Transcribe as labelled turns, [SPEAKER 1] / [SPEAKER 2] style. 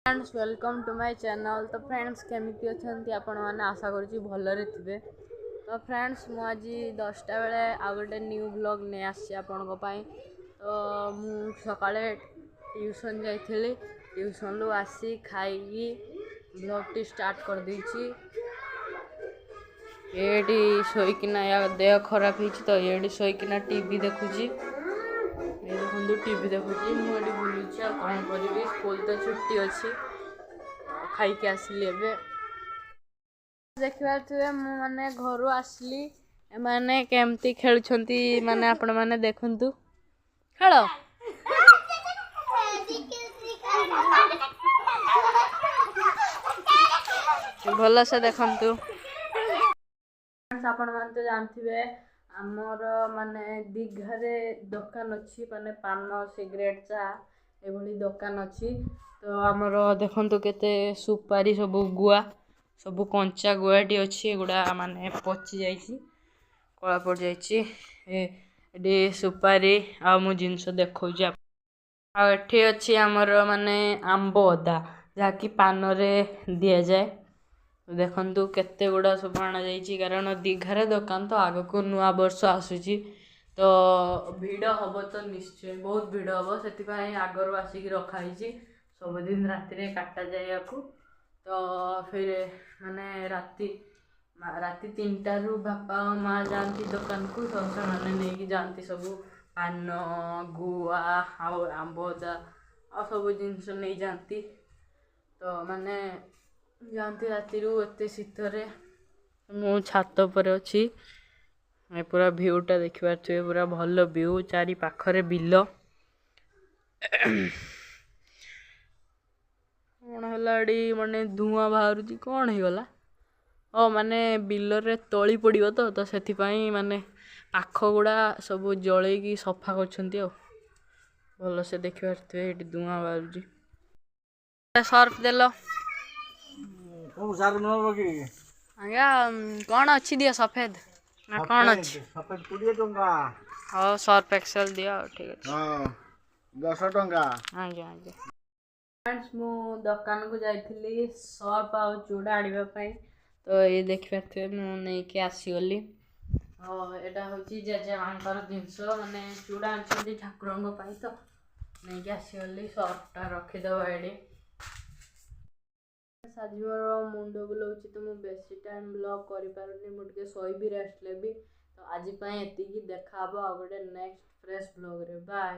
[SPEAKER 1] Friends, welcome to my channel. ତ friends, କେମିତି ଅଛନ୍ତି ଆପଣମାନେ? ଆଶା କରୁଛି ଭଲରେ ଥିବେ। ତ ଫ୍ରେଣ୍ଡସ୍, ମୁଁ ଆଜି 10ଟା ବେଳେ ଆଉ ଗୋଟେ ନ୍ୟୁ ବ୍ଲଗ୍ ନେଇ ଆସିଛି ଆପଣଙ୍କ ପାଇଁ। ତ ମୁଁ ସକାଳେ ଟ୍ୟୁସନ୍ ଯାଇଥିଲି, ଟ୍ୟୁସନ୍ରୁ ଆସି ଖାଇକି ବ୍ଲଗ୍ଟି ଷ୍ଟାର୍ଟ କରିଦେଇଛି। ଏଇଠି ଶୋଇକିନା, ୟା ଦେହ ଖରାପ ହେଇଛି ତ ଏଇଠି ଶୋଇକିନା ଟିଭି ଦେଖୁଛି। ଏ ଦେଖନ୍ତୁ, ଟିଭି ଦେଖୁଛି, ମୁଁ ଏଠି ବୁଲୁଛି। ଆଉ କ'ଣ କରିବି, ସ୍କୁଲ ତ ଛୁଟି ଅଛି। ଖାଇକି ଆସିଲି ଏବେ। ଦେଖିପାରୁଥିବେ, ମୁଁ ମାନେ ଘରୁ ଆସିଲି, ଏମାନେ କେମିତି ଖେଳୁଛନ୍ତି, ମାନେ ଆପଣମାନେ ଦେଖନ୍ତୁ। ଖେଳ ଭଲସେ ଦେଖନ୍ତୁ। ଆପଣମାନେ ତ ଜାଣିଥିବେ, ଆମର ମାନେ ଦୀଘାରେ ଦୋକାନ ଅଛି, ମାନେ ପାନ, ସିଗାରେଟ୍, ଚା ଏଭଳି ଦୋକାନ ଅଛି। ତ ଆମର ଦେଖନ୍ତୁ କେତେ ସୁପାରି ସବୁ, ଗୁଆ ସବୁ, କଞ୍ଚା ଗୁଆଟି ଅଛି। ଏଗୁଡ଼ା ମାନେ ପଚି ଯାଇଛି, କଳା ପଡ଼ିଯାଇଛି। ଏଠି ସୁପାରି ଆଉ ମୁଁ ଜିନିଷ ଦେଖାଉଛି। ଆଉ ଏଠି ଅଛି ଆମର ମାନେ ଆମ୍ବ ଅଦା, ଯାହାକି ପାନରେ ଦିଆଯାଏ। ଦେଖନ୍ତୁ କେତେ ଗୁଡ଼ା ସବୁ ଅଣାଯାଇଛି, କାରଣ ଦୀଘାରେ ଦୋକାନ ତ। ଆଗକୁ ନୂଆ ବର୍ଷ ଆସୁଛି, ତ ଭିଡ଼ ହେବ ତ ନିଶ୍ଚୟ, ବହୁତ ଭିଡ଼ ହେବ। ସେଥିପାଇଁ ଆଗରୁ ଆସିକି ରଖାହେଇଛି। ସବୁଦିନ ରାତିରେ କାଟାଯାଏ ୟାକୁ। ତ ଫିର ମାନେ ରାତି 3ଟାରୁ ବାପା ମା ଯାଆନ୍ତି ଦୋକାନକୁ, ତ ସେମାନେ ନେଇକି ଯାଆନ୍ତି ସବୁ ପାନ, ଗୁଆ ଆଉ ଆମ୍ବ ଅଦା ଆଉ ସବୁ ଜିନିଷ ନେଇଯାଆନ୍ତି। ତ ମାନେ ଯାଆନ୍ତି ରାତିରୁ ଏତେ ଶୀତରେ। ମୁଁ ଛାତ ଉପରେ ଅଛି, ପୁରା ଭିୟୁଟା ଦେଖିପାରୁଥିବେ, ପୁରା ଭଲ ଭିୟୁ, ଚାରି ପାଖରେ ବିଲ। କ'ଣ ହେଲା ଏଠି? ମାନେ ଧୂଆଁ ବାହାରୁଛି, କ'ଣ ହେଇଗଲା? ଓ ମାନେ ବିଲରେ ତଳି ପଡ଼ିବ ତ, ତ ସେଥିପାଇଁ ମାନେ ପାଖ ଗୁଡ଼ା ସବୁ ଜଳେଇକି ସଫା କରୁଛନ୍ତି। ଆଉ ଭଲସେ ଦେଖିପାରୁଥିବେ, ଏଠି ଧୂଆଁ ବାହାରୁଛି। ସର୍ଫ ଦେଲ ଆଜ୍ଞା? କ'ଣ ଅଛି ଦିଅ, ସଫେଦ ନା କ'ଣ ଅଛି?
[SPEAKER 2] ସଫେଦ 20 ଟଙ୍କା।
[SPEAKER 1] ହଉ, ସର୍ଫ ଏକ୍ସେଲ ଦିଅ। ଆଉ ଠିକ୍ ଅଛି,
[SPEAKER 2] ହଁ, 10 ଟଙ୍କା।
[SPEAKER 1] ଆଜ୍ଞା ଆଜ୍ଞା। ଫ୍ରେଣ୍ଡସ୍, ମୁଁ ଦୋକାନକୁ ଯାଇଥିଲି ସର୍ଫ ଆଉ ଚୁଡ଼ା ଆଣିବା ପାଇଁ। ତ ଇଏ ଦେଖିପାରୁଥିବେ, ମୁଁ ନେଇକି ଆସିଗଲି। ଏଇଟା ହେଉଛି ଜେଜେମାଙ୍କର ଜିନିଷ, ମାନେ ଚୁଡ଼ା ଆଣିଛନ୍ତି ଠାକୁରଙ୍କ ପାଇଁ, ତ ନେଇକି ଆସିଗଲି। ସର୍ଫଟା ରଖିଦେବା ଏଠି। ଆଜି ମୋର ମୁଣ୍ଡ ବୁଲାଉଛି, ତ ମୁଁ ବେଶୀ ଟାଇମ୍ ବ୍ଲଗ୍ କରିପାରୁନି। ମୁଁ ଟିକେ ଶୋଇବି, ରେଷ୍ଟ ନେବି। ତ ଆଜି ପାଇଁ ଏତିକି, ଦେଖା ହେବ ଆଉ ଗୋଟେ ନେକ୍ସଟ ଫ୍ରେଶ୍ ବ୍ଲଗ୍ରେ। ବାଏ।